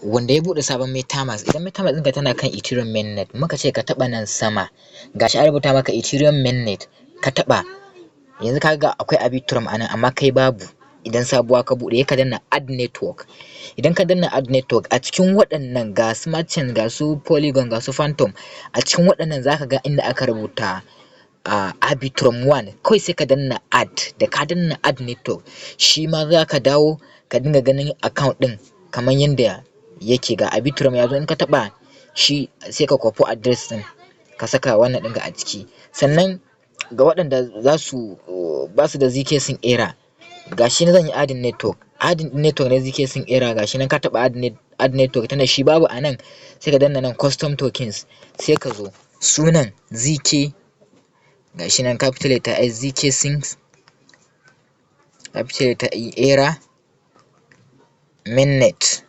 Wanda ya buɗe sabon MetaMask, idan MetaMask ɗinka tana kan Ethereum mainnet, muka ce ka taɓa nan sama, gashi an rubuta maka Ethereum mainnet, ka taɓa. Yanzu ka ga akwai Arbitrum a nan, amma kai babu. Idan sabuwa ka buɗe, ka danna add network. Idan ka danna add network, a cikin waɗannan ga Smart Chain, ga su Polygon, ga su Phantom. A cikin waɗannan zaka ga inda aka rubuta Arbitrum One, kawai sai ka danna add. Da ka danna add network, shi ma za ka dawo ka dinga ganin account ɗin kamar yanda yake. Ga Arbitrum ya zo. In ka taɓa shi, sai ka kwafo address ɗin, ka saka wannan ɗinka a ciki. Sannan ga waɗanda za su ba su da ZK Sync Era, gashi nan zan yi adding network, adding network na ZK Sync Era. Gashi nan ka taɓa add network. Tunda shi babu a nan, sai ka danna nan custom tokens, sai ka zo sunan ZK, gashi nan capital letter S, ZK Sync, capital letter E, Era mainnet.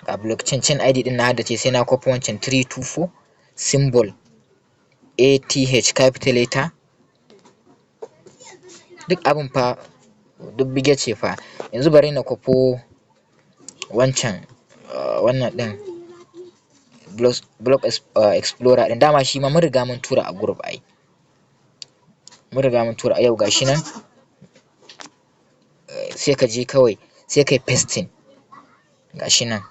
Ga blockchain, chain ID din na haddace, sai na kwafi wancan 324, symbol ATH, capital letter. Duk abin fa duk bige ce fa. Yanzu bari na kwafo wancan, wannan ɗin block explorer ɗin. Dama shi ma mun riga mun tura a group, ai mun riga mun tura yau. Gashi nan, sai ka je kawai sai kai pasting. Gashi nan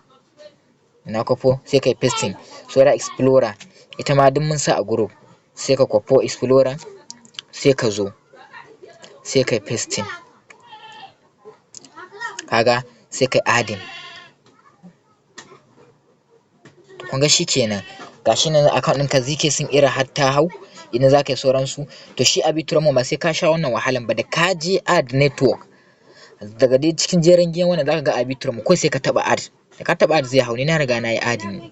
na kwafo, sai kai pasting. Saura explorer, ita ma duk mun sa a group. Sai ka kwafo explorer, sai ka zo sai kai pasting. Kaga sai kai adding. Kun ga kenan, gashi nan account ɗinka ZK Sync Era har ta hau. Idan za ka yi sauransu, to shi Arbitrum ba sai ka sha wannan wahalan ba. Da ka je add network, daga dai cikin jerin giyan wannan zaka ga Arbitrum, kawai sai ka taɓa add. Da ka taɓa add zai hau. Ni na riga na yi adding.